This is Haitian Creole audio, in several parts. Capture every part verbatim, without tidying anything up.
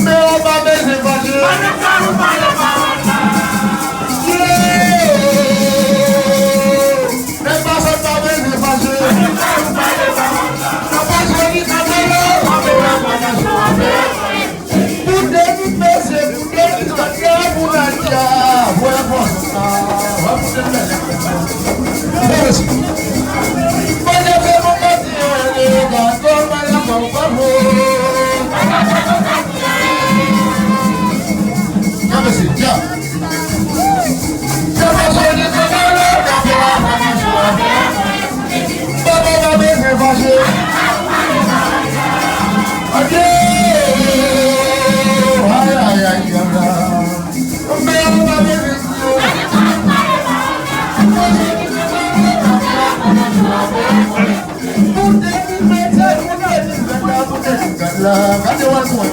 Men ou pa bezwen fache. Yeah! Nèg pa sòt pa bezwen fache. Nan pa jwenn li ka pale. Pou de minit, mesye, pou de minit, gade pou Nadia. Wè, bon, sa, wè, pou de minit. Bon, mesye. Bon, mesye, bon, mesye. Pou de mil vennde, pou de mil vennde, pou de mil vennde la, gade wè l mwen.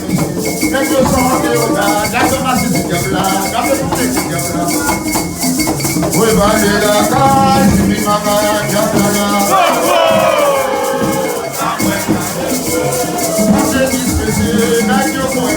Nèg yo sa w ap yo la, gade mache ti dyab la, gade pou de ti dyab la. Woy, vale lakay, ti pi mama, dyab la la. Pou de mil vennde, nèg yo mwen.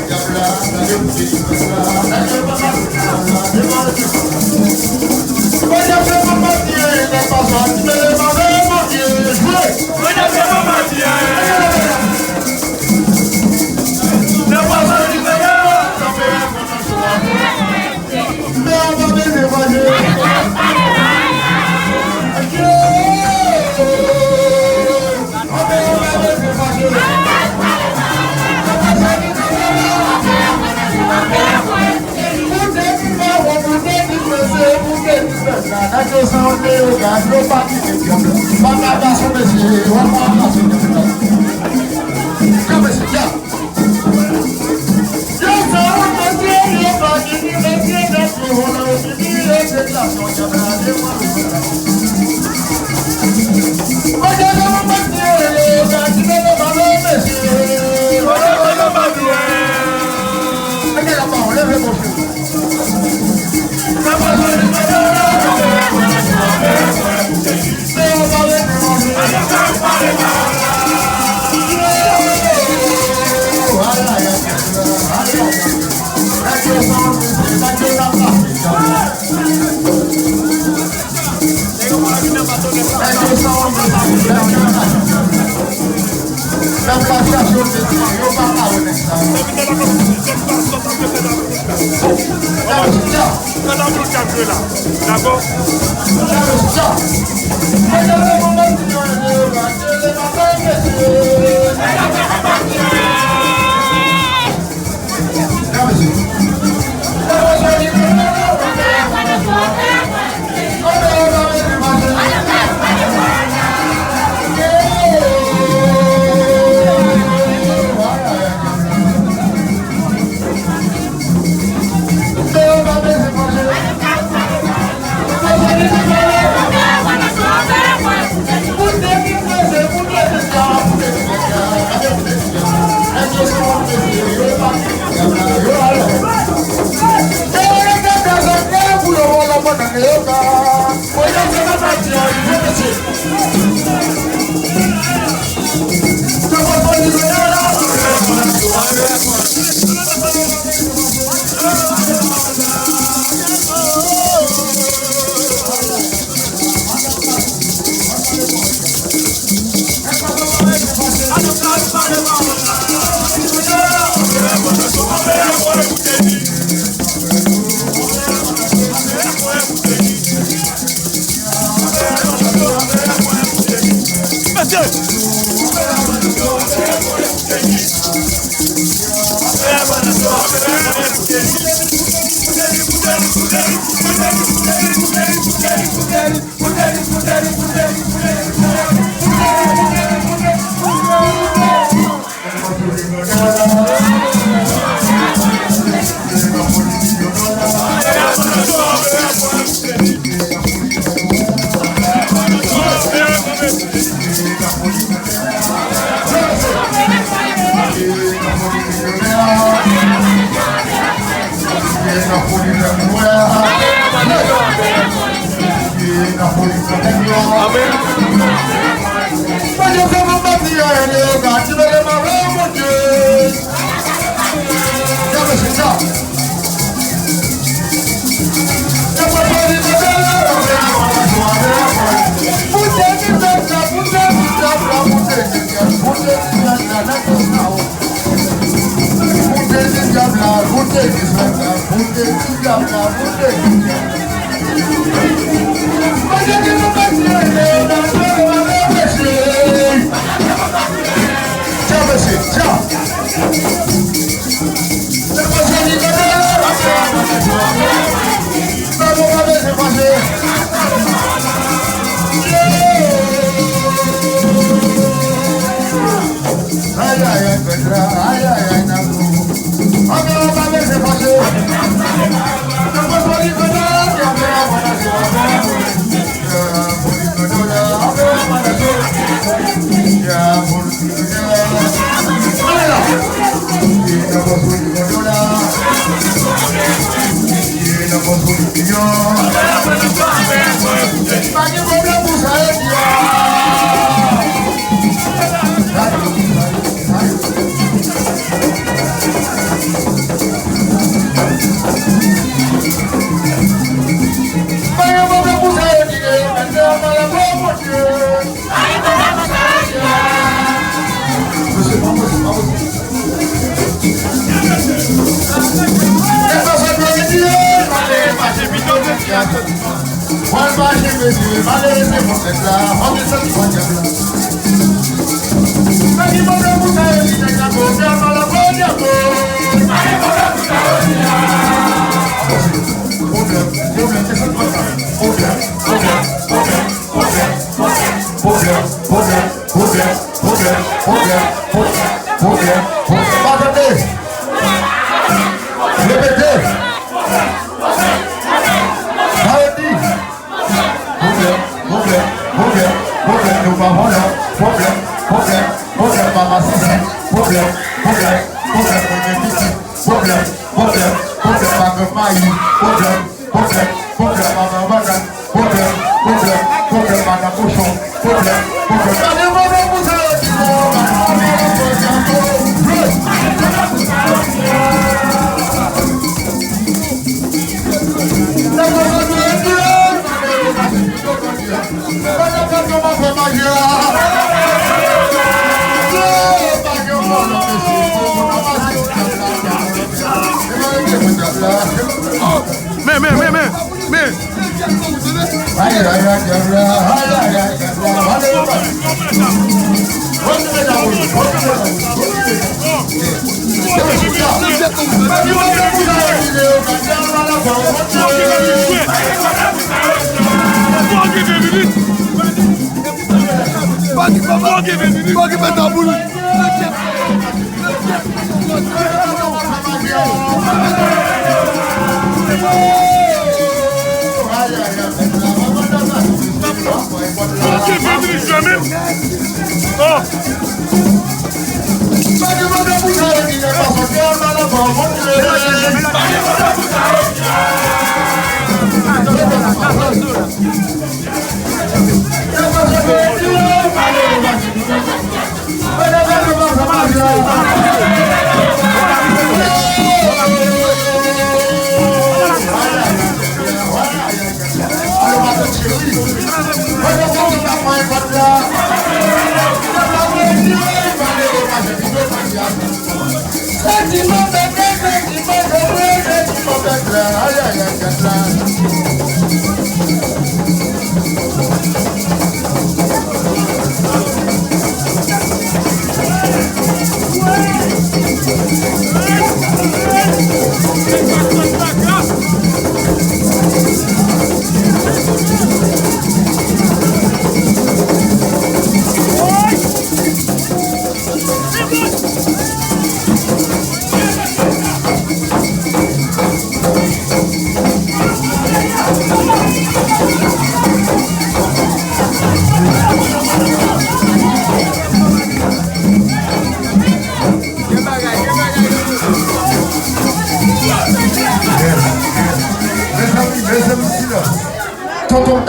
Men, men, men, men, men.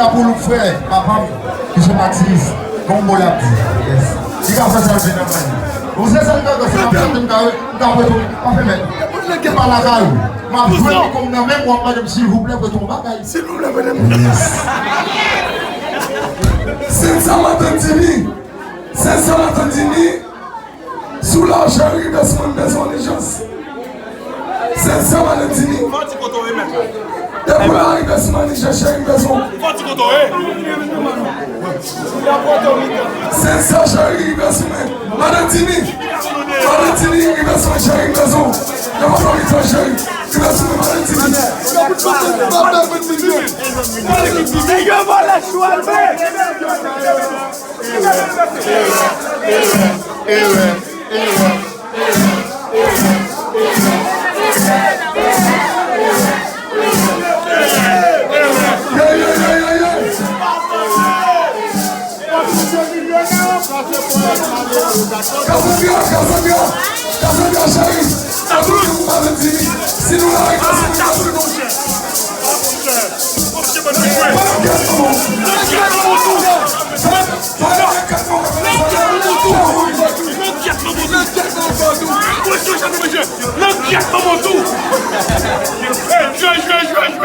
Pou nou frè, papa m, ki se Matis, gon mo l ap di. Yes. Li ka fè sa l vle nan kay li. Ou se sa l ka fè, se nan pèt m ka, m ka wè tou, pa fè mèt. Pa lakay ou. M ap jwe li kòm nan men m, w ap mande m silvouplè, prete yon bagay. Silvouplè, prete m. Yes. Sèn sa maten di li. Sèn sa maten di li. Si w la cheri, vèsman m bezwen an ijans. Sèn sa maten di li. Depi w la rive sou manje, cheri, m bezwen. Sèn sa cheri, rive sou mwen. Madan Tini. Madan Tini, rive sou mwen, cheri, m bezwen. Depi w la rive, cheri, rive sou mwen, madan Tini. Nèg yo vòlè chwal, men. Cassandra, Cassandra, Cassandra, cheri. Sa tou moun pa vin di, si nou la, si nou la, si nou la.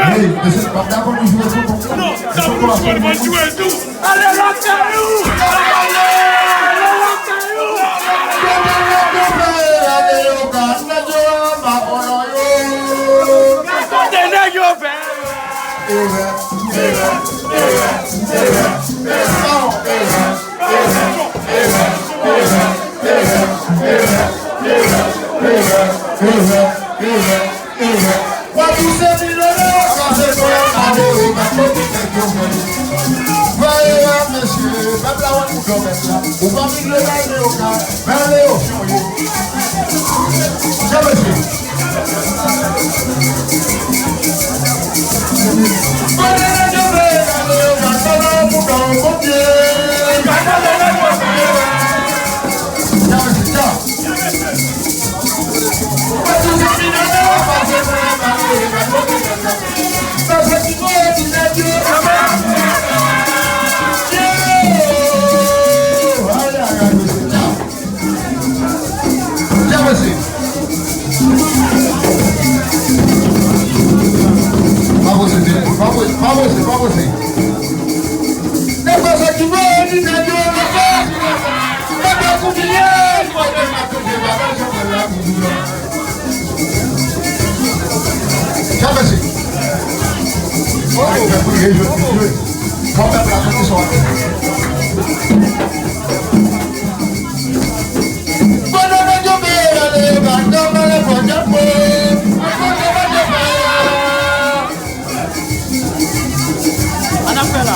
Hey, mesye, pa dakò nou jwe sou konprann. Non, sa pou jwe, nou jwe tou. Ale lakay ou! Ale lakay ou! Kote nèg yo fè? Wa tou se milyonè, sa se pwèl Amerik ak kote nèg yo fè. Veye a, mesye, pèp la wè koudò pèp la. Ou pa milyonè, men yo ka, men ale yo fè yon ye. Jan mesye. Kote nèg yo fè, ale yo ka, sa la koudò, Bondye. Jan mesye, jan. Jan mesye. Ay, fè priye, jwe, jwe. Fò pèp la chante sou. An ap fè la.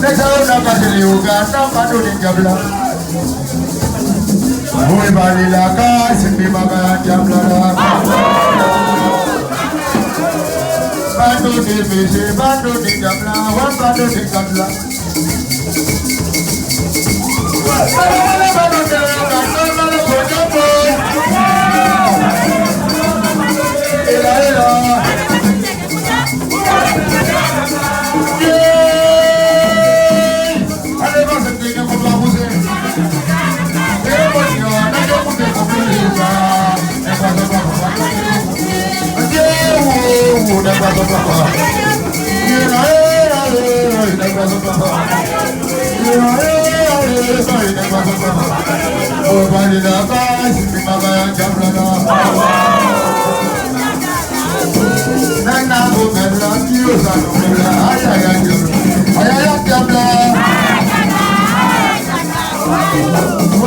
Nèg sa yo nan kache Leogàn, nan padone dyab la. Voye pale lakay, se pi bagay a dyab la la. Padone mesye, padone dyab la, w ap padone dyab la. Ela, ela. Yeah! Ale, pase, te gen kont la pouse. E, bon, yo, nèg yo koute kont la pouse. Nèg pa sa papa. Adye, wo, wo, nèg pa sa papa. Ye, la, e, ale, nèg pa sa papa. Ye, la, e, ale, nèg pa sa papa. Bon, pale la, bay, si te pa bay, dyab la, la. Nèg nan pwovèb la, ki yo sa nan pwovèb la? Ayayay, dyab la. Ayayay, dyab la.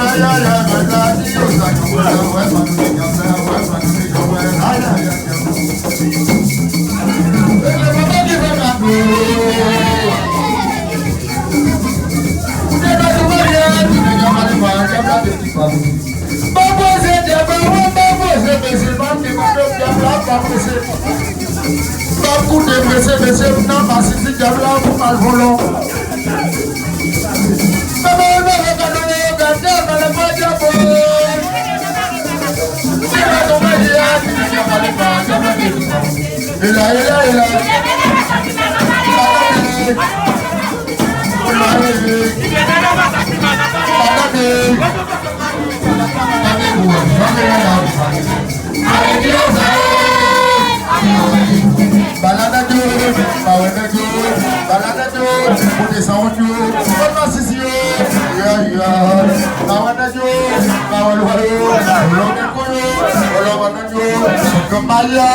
Ayayay, M ap koute mesye, mesye, m nan masisi dyab la pou m al volo. Bebe, bebe, gade, gade, gade, gade, gade. Ela, ela, ela. Bala nèg yo, pa wè nèg yo, bala nèg yo, kote sa wont yo, kote masisi yo, yeah, yeah. Pa wè nèg yo, pa wè lwa yo, lò gen kou yo, lò gen nèg yo, kòm maya,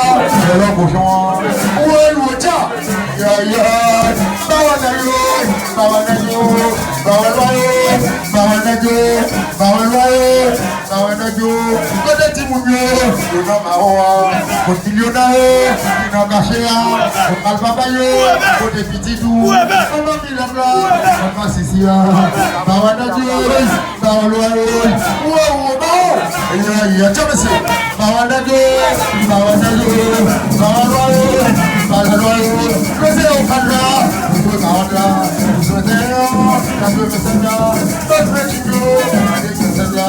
lò kochon an. Woy, woy, tcha! Yeah, yeah. Bawè nèg yo, bawè nèg yo, bawè lwa yo, bawè nèg yo, bawè lwa yo, bawè nèg yo. Kote timoun yo? Yo nan mawon an. Kot milyonè yo? Ki nan kache a? Kot mal papa yo? Kote pitit ou? Manman Milèt la? Kot masisi a? Bawè nèg yo. Bawè lwa yo, wo, wo, bawè. Eyo, eyo, tcha mesye. Bawè nèg yo, bawè nèg yo, bawè lwa yo, bawè lwa yo. Mesye yo, kad la, mesye yo, kad la, mesye yo, mesye yo, mesye yo, mesye yo, mesye yo,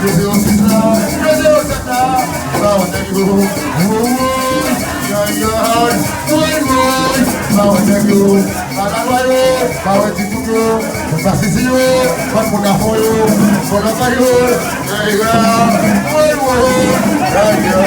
mesye yo, mesye yo, mesye yo, bawè nèg yo, wo, wo, ya, ya, woy, woy, bawè nèg yo. Bawè lwa yo, bawè timoun yo, masisi yo, bann moun afon yo, vòlò kay yo, nèg yo, woy, woy, nèg yo,